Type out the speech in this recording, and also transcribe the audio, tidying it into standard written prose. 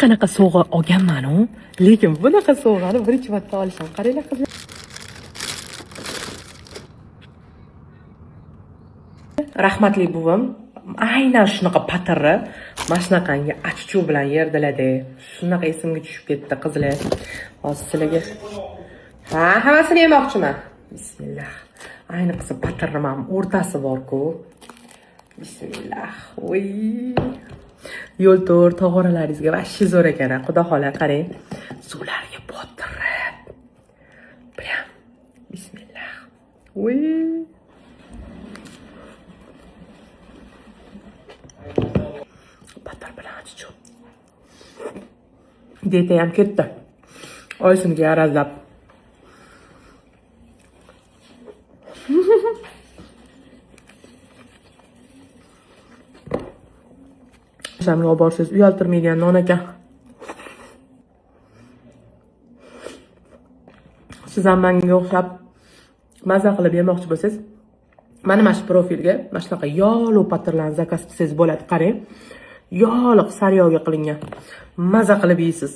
Qanaqa sovg'a olganman-u, lekin bunaqa sovg'ani birinchi marta olishim. Qaranglar, qizlar. Rahmatli buvim aynan shunaqa patirni mana shunaqangi achchuv bilan yerdilar-da. Shunaqa esimga tushib ketdi, qizlar. Hozir sizlarga, ha, hammasini yemoqchiman. Bismillah. Ayniqsa patirni mana o'rtasi bor-ku. Bismillah. Voy. Yo'l to'rt tog'oralaringizga вообще zo'r ekan, xudo xola, qarang. Suvlarga botirib. Прям. Bismillah. Voy. Patir bilan achchuv. Dieta ham ketdi. Oyisinikiga arazlab. Shamga olib borsangiz uyaltirmaydigan non ekan. Siz ham menga o'xshab maza qilib yemoqchi bo'lsangiz, mana shu profilga mana shunaqa yog'li patirlarni zakaz qilsangiz bo'ladi. Qarang. Yog'liq sariyog'ga qilingan. Maza qilib yeysiz.